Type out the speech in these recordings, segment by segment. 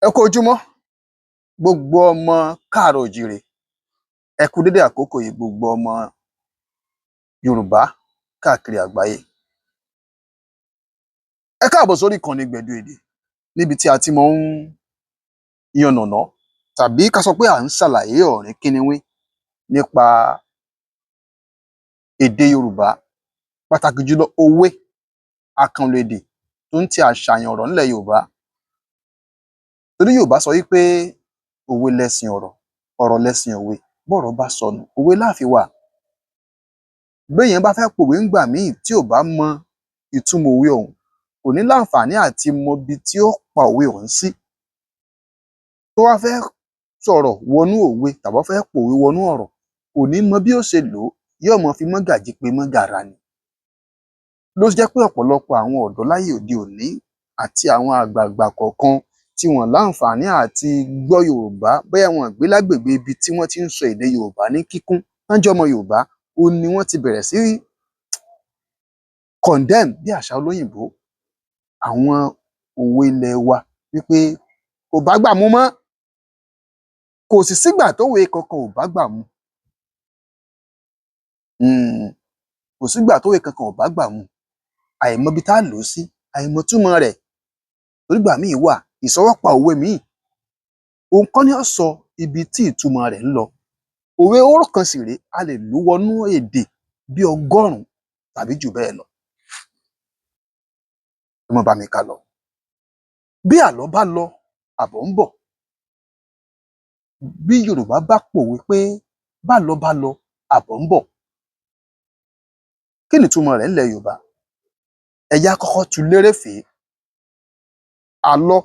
Ẹ kú ojúmọ́ gbogbo ọmọ káàárọ̀ oòjíire. Ẹ kú dédé àkókò yìí gbogbo ọmọ Yorùbá káàkiri àgbáyé. Ẹ káàbọ̀ sórí ìkànnì Gbẹ̀du Èdè, níbi tí a ti máa ń yànnàná tàbí ká sọ pé à ń ṣàlàyé ọ̀rìn kínníwín nípa èdè Yorùbá, pàtàkì jùlọ òwe, àkànlò èdè tó ń ti àṣàyàn ọ̀rọ̀ nílẹ̀ Yorùbá. Torí Yorùbá sọ wípé òwe lẹṣin ọ̀rọ̀, ọ̀rọ̀ lẹṣin òwe. Bọ́rọ̀ bá sọnù, òwe lá fi wá. Béèyàn bá fẹ́ pòwe ńgbà míì tí ò bá mọ ìtumọ̀ òwe ọ̀hún, kò ní láǹfààní àti mọ ibi tí ó pa òwe ọ̀hún sí. Tó wá fẹ́ sọ̀rọ̀ wọnú òwe tàbí ó fẹ́ pòwe wọnú ọ̀rọ̀, kò ní mọ bí ó ṣe lò ó, yóò máa fi mọ́gàjí pe mọ́gàrà ni. Ló ṣe jẹ́ pé ọ̀pọ̀lọpọ̀ àwọn ọ̀dọ́ láyé òde òní àti àwọn àgbààgbà kọ̀ọ̀kan tí wọn láǹfààní àti gbọ́ Yorùbá, bóyá wọn gbé lágbègbè ibi tí wọ́n ti ń sọ èdè Yorùbá ní kíkún, tán jẹ́ ọmọ Yorùbá, òun ni wọ́n ti bẹ̀rẹ̀ sí condemn, bí àṣà olóyìnbó, àwọn òwe ilẹ̀ wa wípé kò bágbà mu mọ́. Kò sì sígbà tówe kankan ò bágbà mu. Kò sígbà tówe kankan ò bágbà mu. Àìmọbi tá á lò ó sí, àìmọ̀túmọ̀ rẹ̀. Torí ìgbà míì wà, ìsọwọ́pa òwe míì, òun kọ́ ni ó sọ ibi tí ìtumọ̀ rẹ̀ ń lọ. Òwe hóró kan sì rèé, a lè lò ó wọnú èdè bí 100 tàbí jù bẹ́ẹ̀ lọ. Ẹ máa bá mi ká lọ. Bí àlọ́ bá lọ, àbọ̀ ń bọ̀. Bí Yorùbá bá pòwe pé bálọ bá lọ, àbọ̀ ń bọ̀, kí ni ìtumọ̀ rẹ̀ ńlẹ̀ Yorùbá? Ẹ jẹ́ á kọ́kọ́ tú lérèfèé. Àlọ,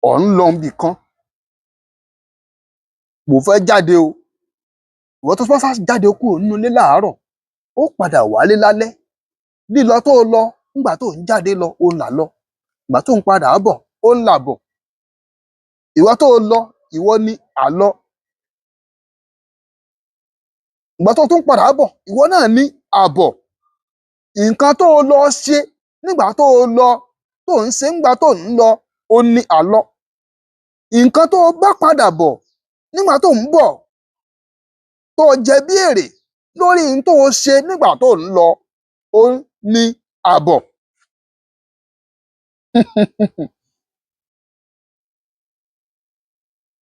ọ̀ ń lọ ibì kan, mò fẹ́ jáde o. Ìwọ tó bá sá jáde kúrò nínú ilé láàárọ̀, ó padà wálé lálẹ́. Lílọ tó o lọ ńgbà tó ń jáde lọ, òun làlọ. Ìgbà tó ń padà bọ̀, ó ń làbọ̀. Ìwọ tó o lọ, ìwọ ni àlọ. Ìgbà tó tún padà bọ̀, ìwọ náà ní àbọ̀. Nǹkan tó o lọ ṣe nígbà tó o lọ, tó ń ṣe ńgbà tó ń lọ, òun ni àlọ. Nǹkan tó o bá padà bọ̀ nígbà tó ń bọ̀, tó o jẹ bí èrè lórí n tó o ṣe nígbà tó ń lọ, òun ni àbọ̀.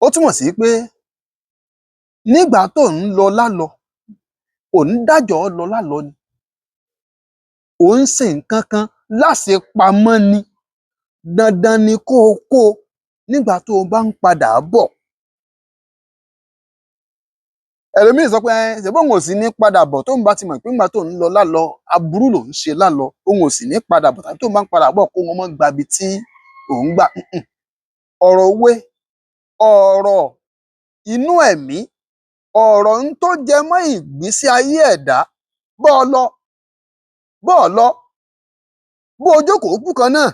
Ó túmọ̀ sí pé nígbà tó ń lọ lálọ, ò ń dájọ́ lọ lálọ ni. Ò ń ṣe nǹkan kan láṣepamọ́ ni. Dandan ni kó o kó o nígbà tó o bá ń padà bọ̀. Ẹlòmíì sọ pé ṣèbí òun ò sì ní padà bọ̀, tóun bá ti mọ̀ pé ńgbà tóun ń lọ lálọ, aburú lòun ṣe lálọ, òun ò sì ní padà bọ̀, tàbí tóun bá ń padà bọ̀ kó wọn mọ́ gbabi tí òun gbà. Ọ̀rọ̀ òwe, ọ̀rọ̀ inú ẹ̀mí, ọ̀rọ̀ ń tó jẹ mọ́ ìgbésí ayé ẹ̀dá, bọ́ ọ lọ, bọ́ ọ lọ, bó o jókòó ojú kan náà,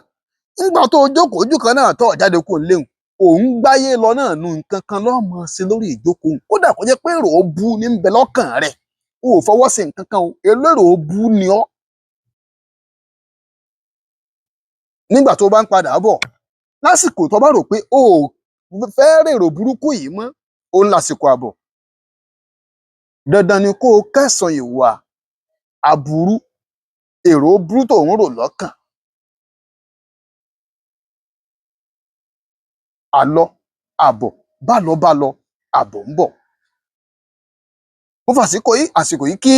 ńgbà tó o jókòó ojú kan náà tó o jáde kúrò nílé un, ò ń gbáyé lọ náà nu. Nǹkan kan ló máa ṣe lórí ìjókòó un. Kódà kó jẹ́ pé èrò bú ní ń bẹ lọ́kàn rẹ̀, o ò fọwọ́ sí nǹkan kan o, elérò bú ni ọ́. Nígbà tó o bá ń padà bọ̀, lásìkò tó bá rò pé o ò fẹ́ rèrò burúkú yìí mọ́, òun lásìkò àbọ̀. Dandan ni kó o kẹ́san ìwà aburú, èrò burú tó ń rò lọ́kàn. Àlọ, àbọ̀, bálọ bá lọ, àbọ̀ ń bọ̀. Mo fàsìkò yìí, àsìkò yìí kí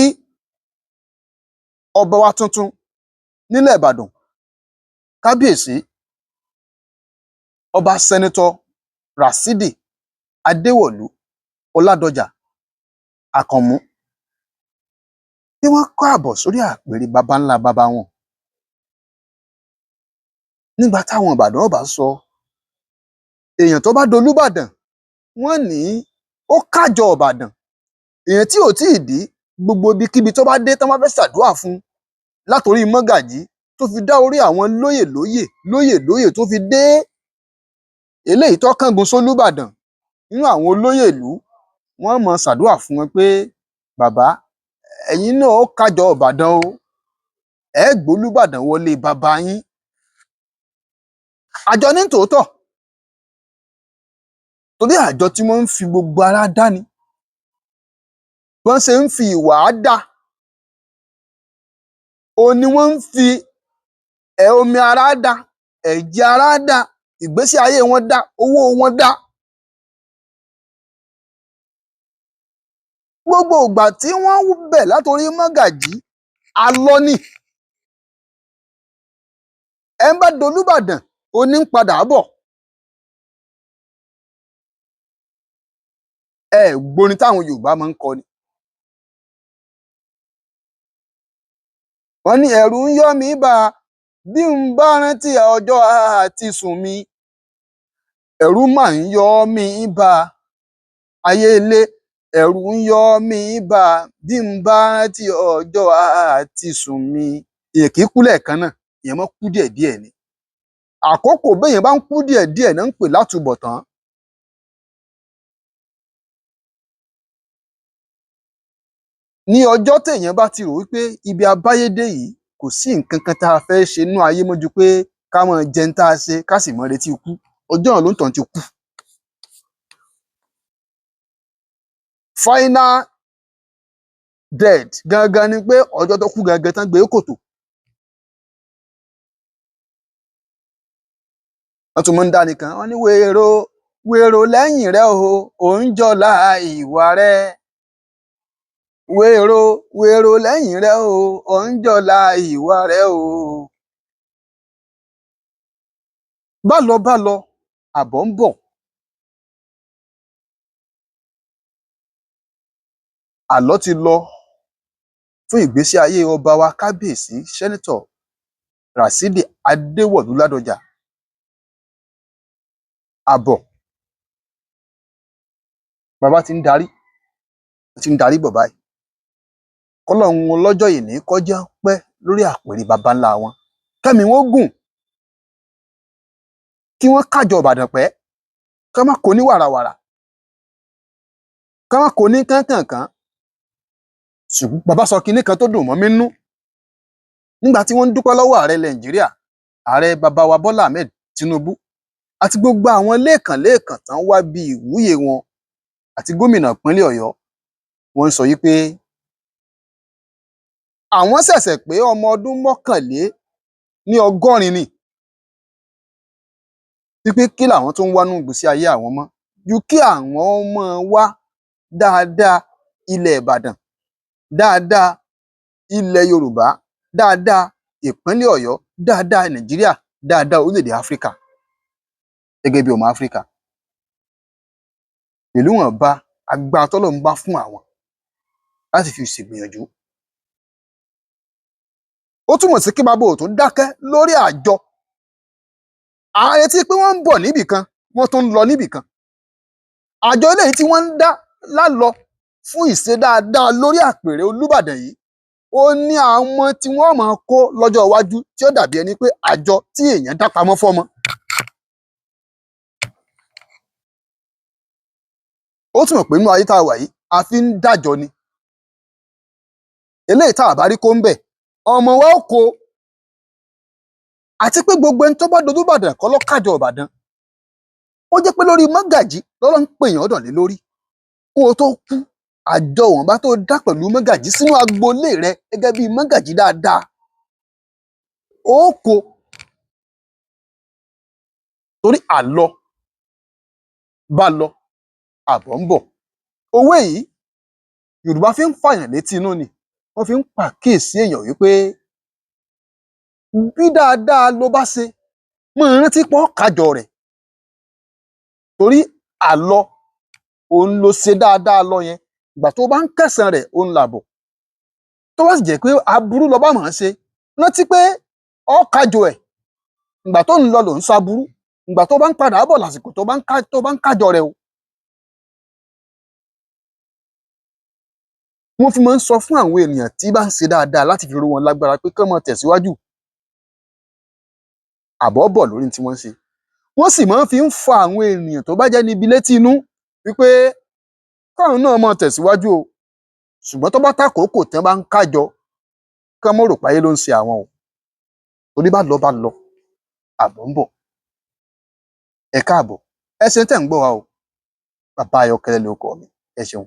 ọba wa tuntun nílẹ̀ Ìbàdàn, Kábíyèsí, Ọba Sẹ́nitọ́ Ràsídì Adéwọ̀lú Ọládọjà Àkànmú, bí wọ́n káàbọ̀ sórí àpèrè baba ńlá baba wọn. Nígbà táwọn Ìbàdàn ó bá sọ, èèyàn tó bá dolúbàdàn, wọ́n ní ó kájọ Ìbàdàn. Èèyàn tí ò tí ì dé, gbogbo ibikíbi tó bá dé, tán bá fẹ́ ṣàdúrà fún, látòrí mọ́gàjí tó fi dá orí àwọn lóyè lóyè lóyè lóyè tó fi dé eléyìí tó kángun sólúbàdàn nínú àwọn olóyè ìlú, wọ́n máa ṣàdúrà fún wọn pé bàbá, ẹ̀yin náà ó kájọ Ìbàdàn o, ẹ gbólúbàdàn wọlé bàbá yín. Àjọ ní tòótọ́. Torí àjọ tí wọ́n ń fi gbogbo ara dá ni. Bọ́n ṣe ń fi ìwà dá, òun ni wọ́n ń fi omi ara dá, ẹ̀jẹ̀ ara dá, ìgbésí ayé wọn dá, owó wọn dá. Gbogbo ìgbà tí wọ́n bẹ̀ látorí mọ́gàjí, alọ́ ni. Ẹ ń bá dolúbàdàn, òun ní ń padà bọ̀. Ẹ gborin táwọn Yorùbá máa ń kọ ni. Wọ́n ní ẹ̀rù ń yọ́ mi bà bí n bá rántí ọjọ́ àti sùn mi. Ẹ̀rù mà ń yọ́ mi bà, ayé ilé, ẹ̀rù ń yọ́ mi bà bí n bá rántí ọjọ́ àti sùn mi. Èèyàn kì í kú lẹ́ẹ̀kan náà, èèyàn máa ń kú díẹ̀díẹ̀ ni. Àkókò béèyàn bá ń kú díẹ̀díẹ̀ náà ń pè látúbọ̀tán. Ní ọjọ́ téèyàn bá ti rò wípé ibi abáyédé yìí kò sí nǹkan kan tá a fẹ́ ṣe nínú ayé mọ́ ju pé ká máa jẹun tá a ṣe ká sì máa retí ikú, ọjọ́ náà lónítọ̀hún ti kú. Final death gangan ni pé ọjọ́ tó kú gangan tán gbé kòtò. Wọ́n tún máa ń dá nìkan, wọ́n ní wèrò wèrò lẹ́yìn rẹ o, ò ń jọlá ìwà rẹ. Wèrò wèrò lẹ́yìn rẹ o, ò ń jọlá ìwà rẹ o. Bá lọ bá lọ, àbọ̀ ń bọ̀. Àlọ́ ti lọ fún ìgbésí ayé ọba wa kábíyèsí Sẹ́nítọ̀ Ràsídì Adéwọ̀lú Ládọjà. Àbọ̀. Bàbá ti ń darí, ti ń darí bọ̀ báyìí. Kọ́lọ́hun ọlọ́jọ́ ìní kọjá pẹ́ lórí àpèrè baba ńlá wọn. Kẹ́mi wọn gùn. Kí wọ́n kájọ Ìbàdàn pẹ́. Ká má kó ní wàràwàrà. Ká má kó ní kánkànkán. Ṣùgbọ́n bàbá sọ kinní kan tó dùn mọ́ mi nú. Nígbà tí wọ́n ń dúpẹ́ lọ́wọ́ ààrẹ Nàìjíríà, ààrẹ bàbá wa Bọ́lá Ahmed Tinubu, àti gbogbo àwọn léèkàn-léèkàn tán wá bí ìwúyè wọn àti gómìnà ìpínlẹ̀ Ọ̀yọ́, wọ́n ń sọ yí pé àwọn ṣẹ̀ṣẹ̀ pé ọmọ ọdún 81 ni. Wípé kí làwọn tó ń wá nínú ìgbésí ayé àwọn mọ́ ju kí àwọn máa wá dáadáa ilẹ̀ Ìbàdàn, dáadáa ilẹ̀ Yorùbá, dáadáa ìpínlẹ̀ Ọ̀yọ́, dáadáa Nàìjíríà, dáadáa orílẹ̀-èdè Áfríkà gẹ́gẹ́ bí ọmọ Áfríkà. Pẹ̀lú ìwọ̀nba agbára tọ́lọ́run bá fún àwọn láti fi ṣègbìyànjú. Ó túmọ̀ sí kí bàbá ò tún dákẹ́ lórí àjọ. À ń retí pé wọ́n ń bọ̀ níbìkan, wọ́n tún ń lọ níbìkan. Àjọ eléyìí tí wọ́n ń dá lálọ fún ìṣe dáadáa lórí àpèrè Olúbàdàn yìí, ó ní àwọn tí wọ́n máa kó lọ́jọ́ iwájú tí ó dàbí ẹni pé àjọ tí èèyàn dá pamọ́ fọ́mọ. Ó túmọ̀ pé nínú ayé tá a wà yìí, a fi ń dájọ ni. Eléyìí tá a bá rí kó ń bẹ̀, ọmọ wa ó kó. Àti pé gbogbo ẹni tó bá dolúbàdàn kọ́ ló kájọ Ìbàdàn. Ó jẹ́ pé lórí mọ́gàjí lọ́lọ́run ń pè yàn ọ̀dọ̀ lé lórí. Kó o tó kú, àjọ ìwọ̀nba tó dá pẹ̀lú mọ́gàjí sínú agboolé rẹ gẹ́gẹ́ bí mọ́gàjí dáadáa. Ó kó. Torí àlọ bá lọ, àbọ̀ ń bọ̀. Òwe yìí, Yorùbá fi ń fàyàn létí inú ni. Wọ́n fi ń pàkíyèsí èèyàn wípé bí dáadáa ló bá ṣe, máa rántí pé ó kájọ rẹ̀. Torí àlọ òun ló ṣe dáadáa lọ yẹn. Ìgbà tó bá ń kẹ̀san rẹ̀, òun làbọ̀. Tó bá sì jẹ́ pé aburú lọ bá máa ṣe, rántí pé ó kájọ ẹ̀. Ìgbà tó ń lọ lò ń ṣaburú. Ìgbà tó bá ń padà bọ̀ lásìkò tó bá ń kájọ rẹ̀ o. Wọ́n fi máa ń sọ fún àwọn ènìyàn tí bá ń ṣe dáadáa láti fi ró wọn lágbára pé kán máa tẹ̀síwájú. Àbọ̀ bọ̀ lórí tí wọ́n ń ṣe. Wọ́n sì máa ń fi ń fa àwọn ènìyàn tó bá jẹ́ níbi létí inú wípé káwọn náà máa tẹ̀síwájú o. Ṣùgbọ́n tó bá tàkókò tí wọ́n bá ń kájọ, kán mọ́ rò páyé ló ń ṣe àwọn o. Torí bá lọ bá lọ, àbọ̀ ń bọ̀. Ẹ káàbọ̀, ẹ ṣé tẹ̀ ń gbọ́ wa o. Bàbá Ayọ́kẹ́lẹ́ lórúkọ mi. Ẹ ṣeun.